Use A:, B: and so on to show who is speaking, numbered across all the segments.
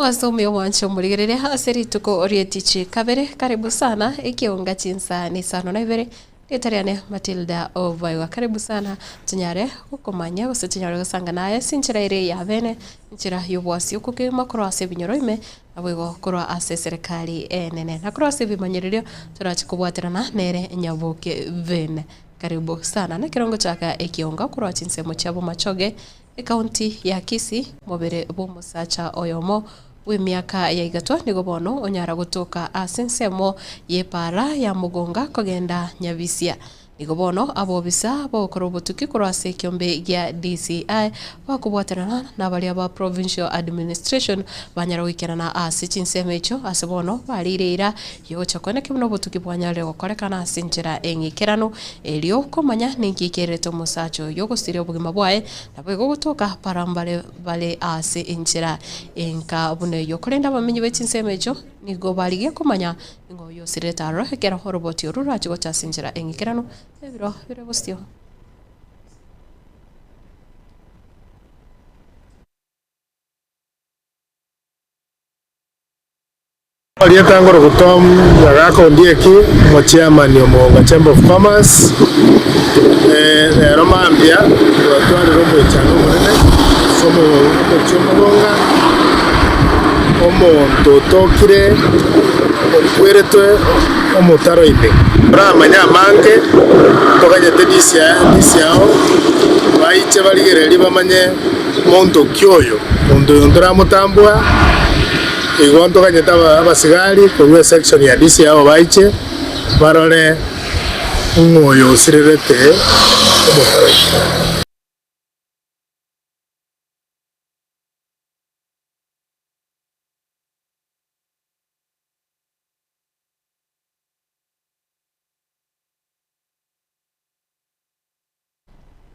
A: Ase omuya omwanche omorigereria ase rituko ri'etichi kabere, karibu sana ekeonga chinsa na isano na ibere, rieta riane Matilda Obaigwa. Karibu sana tonyare gokomanya gose tonyare gosanga naye ase enchera ere ya bene, enchera y'obwasi okogima korwa ase ebinyoro ime, naboigo korwa ase eserekari enene. Na korwa ase ebimanyererio torache kobwaterana nere Nyaboke Bene. Karibu sana. Nekero ngochaka ekeonga korwa chinsemo chia Bomachoge, Ekaunti ya Kisii, mobere bw'omosacha oyomo bw'emiaka ya igatwa nigo bono onyara gotoka ase ensemo y'epaara ya Mugonga kogenda Nyabisia. Nigo bono abobisa bogokora obotuki korwa ase ekiombe gia DCI bakobwaterana nabaria ba Provincial Administration banyara goikerana ase chinsemo echio ase bono bareire eira y'ogocha koeneki buna obotuki bwanyarire gokorekana ase enchera eng'ikeranu Erio komanya ninki kerete omosacha oyio gosiria obogima bwaye, naboigo gotoka barambare bare ase enchera enka buna eyio. Korende abamenyi be chinsemo echio nigo barigia komanya ng'a oyio osirete aroro ekero oroboti orwo rorache gocha ase enchera eng'ikeranu ebiro bire bosio.
B: Erieta ngoroku Tom Nyagaka Ondieki, omochairman o Mogonga Chamber of Commerce. Rero mambia twatwarire omoichano omonene ase omochie o Mogonga, omonto otokire okweretwe omotaro ime. Toramanye amange, ntoganyete DCI ao baiche barigererie bamanye monto ki oyo, monto oyo ntoramotambua. Igo ntoganyete abasigari korwa esection ya DCI abo baiche barore ng'a oyo osirerete omotaro oito.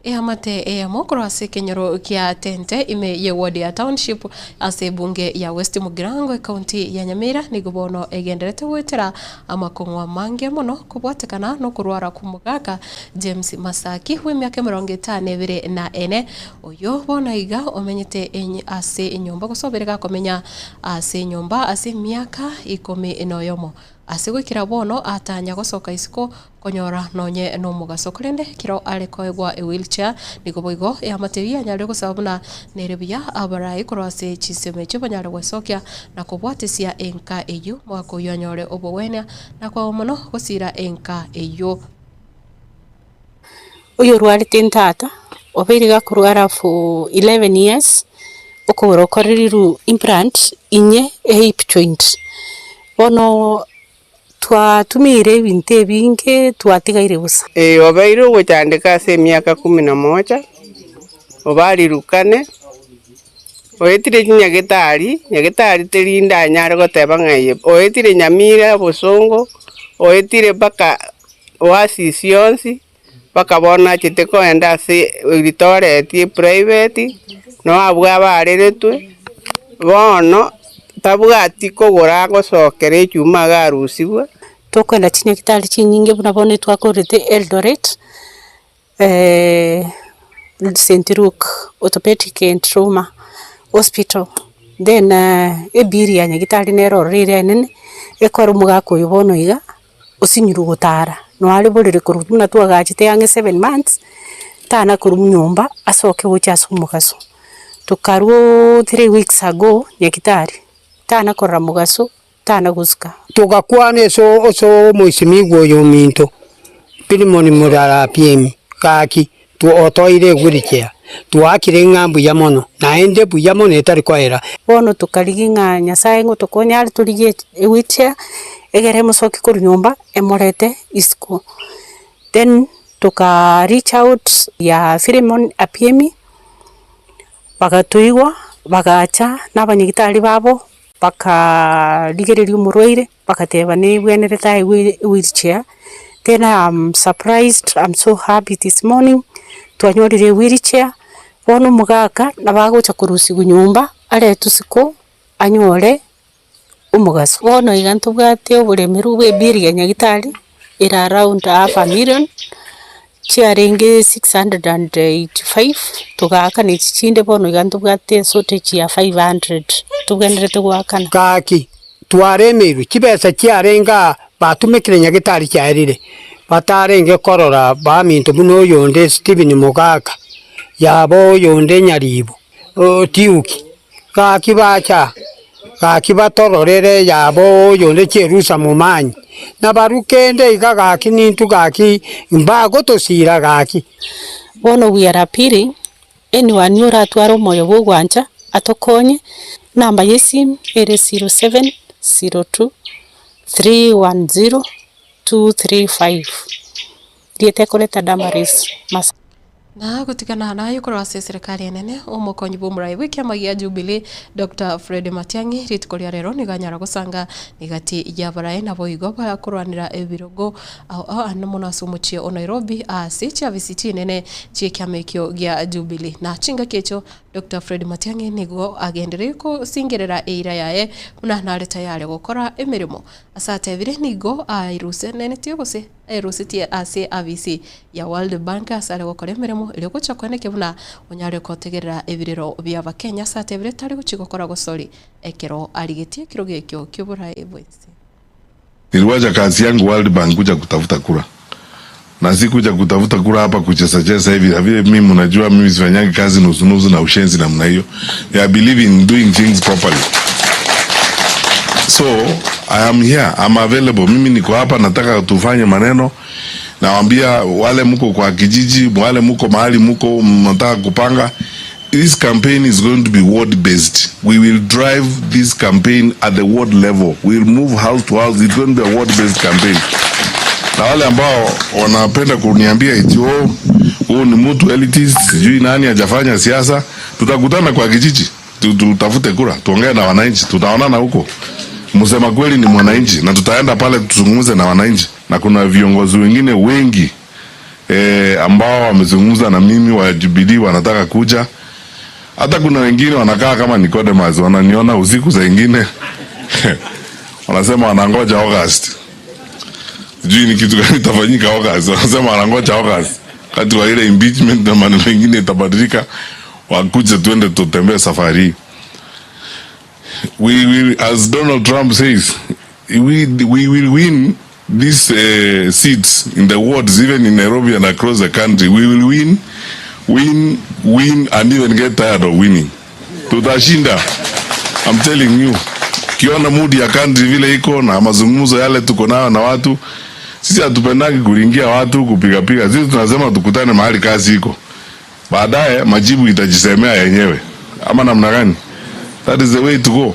A: Eamate eyemo korwa ase ekenyoro kia Tente ime ye ward ya Township ase ebunge ya West Mugirango ecounty ya Nyamira nigo bono egenderete goetera amakong'u amange mono kobwatekana nokorwara kw'omogaka James Masaki bw'emiaka emerongo etano ebere na ene oyio bono iga omenyete ase enyomba gose obere gakomenya ase enyomba ase emiaka ikomi noyomo. Ase goikera bono atanya gosoka isiko konyora nonye nomogaso. Korende ekero are koegwa ewheelchair nigo boigo eamate eyio yanyarire gosaba buna nere buya abarai korwa ase chinsemo echio banyare gwesokia na kobwatesia enka eyio omogaka oyio anyore obogwenia na kwao mono gosira enka eyio.
C: Oyorwarete ntata, obeire gakorwara for 11 years, okogoro okorerirwe implant inye ehip joint. Bono twatumiire ebinto ebinge twatigaire bosa.
D: Ee, obeire ogochandeka ase emiaka kumi na moja, obarirwe kane, oetire chinyagetari, nyagetari teri ndanyare goteba ng'a eye, oetire Nyamira obosongo, oetire mpaka Oasis yonsi, mpaka bono achete kogenda ase Eldoret eprivate, noo abwo abareretwe, bono tabwati kogora agosokera echuma iga arusigwe.
C: Tokoenda chinyagitari chinyinge buna bono twakorete Eldoret, St Luke Orthopedic and Trauma Hospital, then ebill ya nyagitari nere ororo ere enene, ekero omogaka oyo bono iga. osinyirwe gotara, noare borere korwa buna twagachete ang'e seven months, tana korwa nyomba asoke gocha ase omogaso. Tokarwa 3 weeks ago nyagitari, tana korora mogaso, tana gosuka.
E: Togakwana ase ase omoisimigwa oyo ominto, Pilimoni Morarapiemi, gaki, otoire egwirichea, twaakire ng'a mbuya mono, naende buya mono etari koera.
C: Bono tokarigia ng'a Nyasaye ngotokonya are torigie ewheelchair, egere emosoki korwa nyomba emorete isiko. Then toka reach out ya Philemon Apiemi, bagatoigwa, bagacha na abanyagitari babo, bakarigereria omorwaire, bagateba nebwenerete aegwe ewheelchair, then I am surprised, I'm so happy this morning, twanyorire ewheelchair, bono omogaka nabo agocha korusiwa nyomba, aretwe isiko, anyore omogaso. Bono iga ntobwate oboremerwa bwa ebill ya nyagetari, ere around half a million, chiarenge 685, togaakana echi chinde bono iga ntobwate eshortage ya 500. Tobwenerete goakana.
E: Gaki, twaremeirwe, chibesa chiarenge aa batumekire nyagetari chiaerire, batarenge korora baminto buna oyonde Stephen Mogaka, yaba oyonde Nyaribo, Otiuki, gaki bacha aa, gaki batororere yaba oyonde Cherusa Momanyi, nabarwa kende iga gaki nintwe gaki mbagotosira gaki.
C: Bono we are appealing anyone oratware omoyo bwa ogwancha atokonye, enamba ya esimu ere 0702 310 235, rieta ekoreta Damaris Masa.
A: Na gotigana naye korwa ase eserekari enene, omokonyi bw'omorai bw'ekiama gia Jubilee, Doctor Fred Matiang'i, rituko ria rero nigo anyara gosanga egati y'abarai naboigo bakorwanera ebirogo ao ao ande mono ase omochie o Nairobi ase chiafisi chinene chi'ekiama ekio gia Jubilee. Na chingaki echio Doctor Fred Matiang'i nigo agendereire kosingerera eira yaye buna nare tayari gokora emeremo. Ase atebire nigo airusenenetie gose airusetie ase afisi ya World Bank ase are gokora emeremo erio gocha koenekia buna onyare gotegerera ebirero bi'Abakenya ase atebire tari gochia gokora gosori ekero arigetie ekerogo ekio ki'oboraai bw'ense.
F: Niliwacha kazi yangu World Bank kuja kutafuta kura na si kuja kutafuta kura hapa kucheza cheza hivi na vile. Mimi mnajua mimi sifanyangi kazi nusu nusu na ushenzi namna hiyo. I believe in doing things properly. So I am here, I'm available. Mimi niko hapa, nataka tufanye maneno. Nawaambia wale mko kwa kijiji, wale mko mahali mko mnataka kupanga This campaign is going to be ward based. We will drive this campaign at the ward level. We will move house to house. It's going to be a ward based campaign. Na wale ambao wanapenda kuniambia eti oh, huu ni mtu elitist, sijui nani hajafanya siasa, tutakutana kwa kijiji, tutafute kura, tuongee na wananchi, tutaonana huko. Msema kweli ni mwananchi, na tutaenda pale tuzungumze na wananchi, na kuna viongozi wengine wengi e, ambao wamezungumza na mimi wa Jubilee wanataka kuja. Hata kuna wengine wanakaa kama Nicodemus, wananiona usiku saa ingine wanasema wanangoja August, sijui ni kitu gani itafanyika August. Wanasema wanangoja August, wakati wa ile impeachment na maneno mengine itabadilika, wakuje tuende tutembee safari hii. We will, as Donald Trump says, we will win these seats in the wards, even in Nairobi and across the country. We will win, win, win, and even get tired of winning. Tutashinda. I'm telling you. Kiona mood ya country vile iko na mazungumzo yale tuko nayo na watu, sisi hatupendagi kuringia watu kupiga piga. Sisi tunasema tukutane mahali kazi iko, baadaye majibu itajisemea yenyewe, ama namna gani? That is the way to go.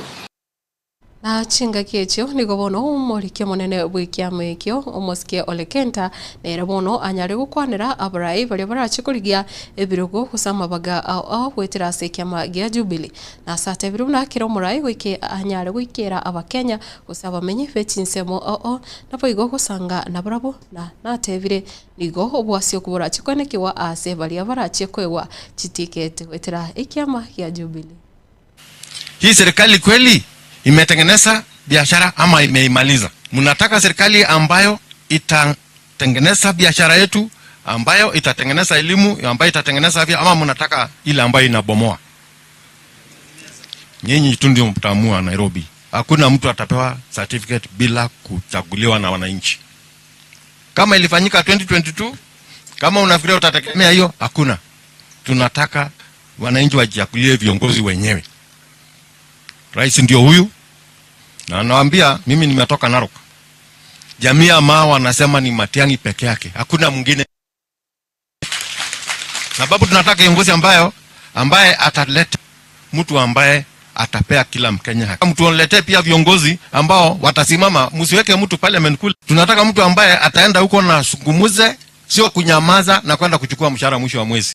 A: Na chingaki echio nigo bono omoriki omonene bw'ekiama ekio, omosike Ole Kenta, nere bono anyare gokwanera abarai baria barache korigia ebirogo gose amabaga ao ao goetera ase ekiama gia Jubilee. Na ase atebire buna kera omorai goike anyare goikera abakenya gose abamenyi be chinsemo ao ao naboigo gosanga nabarabwo na natebire nigo obwasi okwo borache koenekigwa ase baria barache koegwa chitiketi goetera ekiama gia Jubilee.
G: Hii serikali kweli imetengeneza biashara ama imeimaliza? Mnataka serikali ambayo itatengeneza biashara yetu, ambayo itatengeneza elimu, ambayo itatengeneza afya, ama mnataka ile ambayo inabomoa? Nyinyi tu ndio mtaamua Nairobi. Hakuna mtu atapewa certificate bila kuchaguliwa na wananchi. Kama ilifanyika 2022, kama unafikiria utategemea hiyo, hakuna. Tunataka wananchi wajichagulie viongozi wenyewe. Rais ndio huyu, na anawaambia mimi nimetoka Narok. Jamii ya Maa wanasema ni Matiang'i peke yake, hakuna mwingine. Sababu tunataka kiongozi ambaye ataleta mtu ambaye atapea kila Mkenya haki. Mtu aniletee pia viongozi ambao watasimama, msiweke mtu parliament kule. Tunataka mtu ambaye ataenda huko na sungumuze, sio kunyamaza na kwenda kuchukua mshahara mwisho wa mwezi.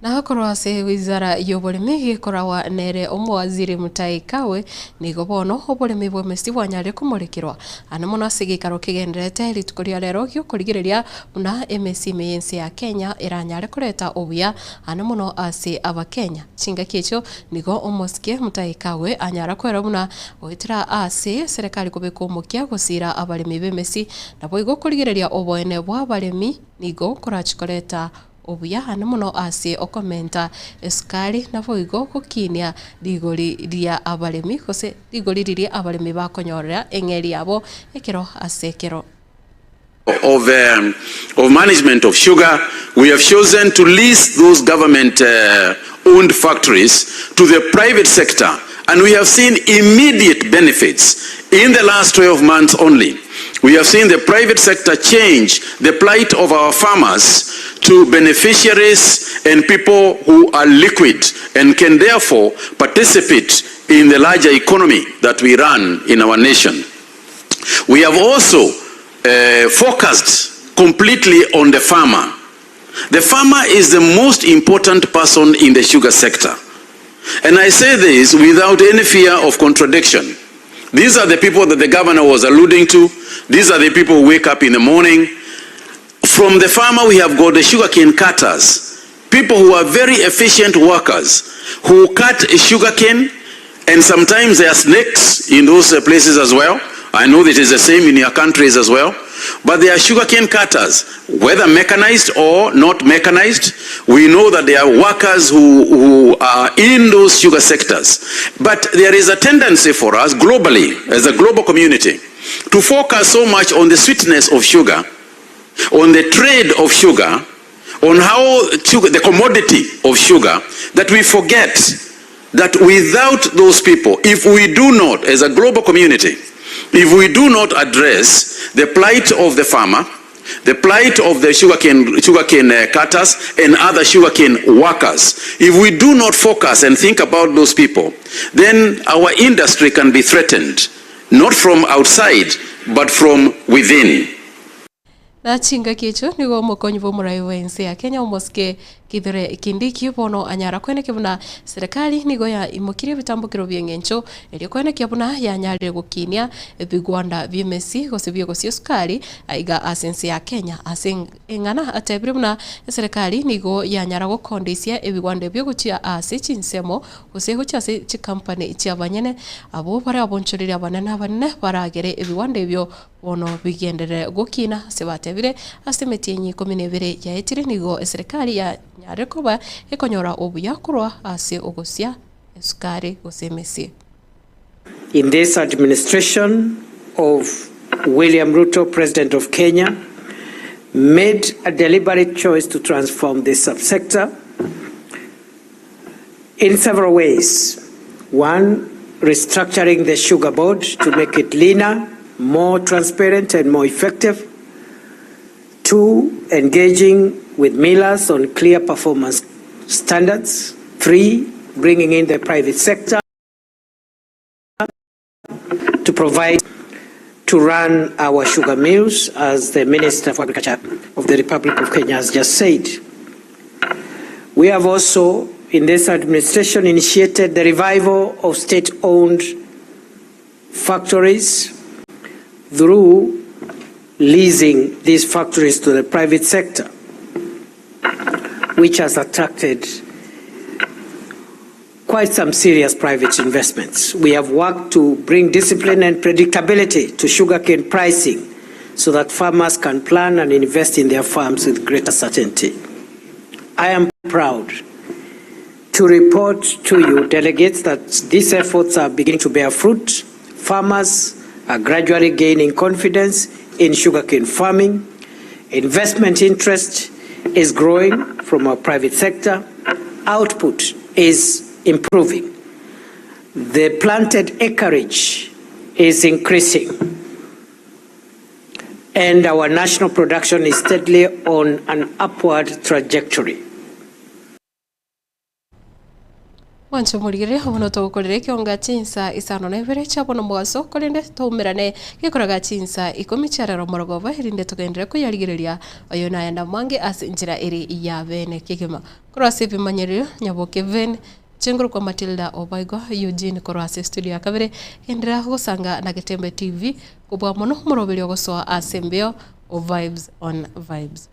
A: Na korwa ase wizara y'oboremi gekoragwa nere omowaziri Mutahi Kagwe, nigo bono oboremi bw'emesi bwanyarire komorekerwa ane mono ase egeikaro kegendererete rituko ria rero giokorigereria buna emesi ime y'ense ya Kenya eranyare koreta obuya ane mono ase abakenya. Chingaki echio nigo omosike Mutahi Kagwe anyara kwerwa buna goetera ase eserekari kobeka omokia gosira abaremi b'emesi naboigo korigereria oboene bw'abaremi nigo korachi koreta. obuya ande mono ase okomenta esukari naboigo gokinia rigori ria abaremi gose rigori riria abaremi bakonyorera eng'eri yabo ekero ase ekero.
H: Of of management of sugar, we have chosen to lease those government owned factories to the private sector and we have seen immediate benefits in the last 12 months only. We have seen the private sector change the plight of our farmers to beneficiaries and people who are liquid and can therefore participate in the larger economy that we run in our nation. We have also uh, focused completely on the farmer. The farmer is the most important person in the sugar sector. And I say this without any fear of contradiction. These are the people that the governor was alluding to. These are the people who wake up in the morning. From the farmer, we have got the sugarcane cutters, people who are very efficient workers who cut sugarcane, and sometimes there are snakes in those places as well. I know it is the same in your countries as well. But they are sugarcane cutters, whether mechanized or not mechanized. We know that there are workers who, who are in those sugar sectors. But there is a tendency for us globally, as a global community, to focus so much on the sweetness of sugar, on the trade of sugar, on how sugar, the commodity of sugar, that we forget that without those people, if we do not, as a global community, if we do not address the plight of the farmer, the plight of the sugarcane, sugarcane cutters and other sugarcane workers, if we do not focus and think about those people, then our industry can be threatened, not from outside, but from within.
A: Na chingaki echio nigo omokonyi bw'omorai bw'ense ya Kenya omosike Kithure Kindiki bono anyara kwenekia buna serikali nigo yaimokirie ebitambokero bi'engencho erio kwenekia buna yanyarire gokinia ebigwanda bi'emesi gose bi'ogosia esukari aiga ase ense ya Kenya. Ase eng'ana atebire buna eserekari nigo yanyara gokondisia ebigwanda ebio gochia ase chinsemo gose gochia ase chikampani chi'abanyene abwo bare abonchoreria abanene abanene baragere ebigwanda ebio Bono bigenderere gokina ase batebire, ase emetienyi ikomi na ebere yaetire nigo eserekari yanyarire koba ekonyora obuya korwa ase ogosia esukari gose emesie.
I: In this administration of William Ruto, President of Kenya, made a deliberate choice to transform this subsector in several ways. One, restructuring the sugar board to make it leaner, more transparent and more effective. Two, engaging with millers on clear performance standards. Three, bringing in the private sector to provide to run our sugar mills, as the Minister for Agriculture of the Republic of Kenya has just said. We have also, in this administration, initiated the revival of state-owned factories through leasing these factories to the private sector, which has attracted quite some serious private investments. We have worked to bring discipline and predictability to sugarcane pricing so that farmers can plan and invest in their farms with greater certainty. I am proud to report to you, delegates, that these efforts are beginning to bear fruit. Farmers are gradually gaining confidence in sugarcane farming. Investment interest is growing from our private sector. Output is improving. The planted acreage is increasing. And our national production is steadily on an upward trajectory.
A: Mwanche omorigereria, bono togokorera ekeonga chinsa isano na ibere chia bono mogaso, korende toumerane gekoraga chinsa ikomi chia rero morogoba, erinde togenderere koyarigereria oyo nayende amange ase enchera ere ya bene kegima. Korwa ase ebimanyererio, Nyaboke Vane, Chenguru kwa Matilda Obaigwa, Eugene korwa ase estudio ya kabere, genderera gosanga na Getembe TV, kobua mono omoroberi ogosoa ase embeo o Vibes on Vibes.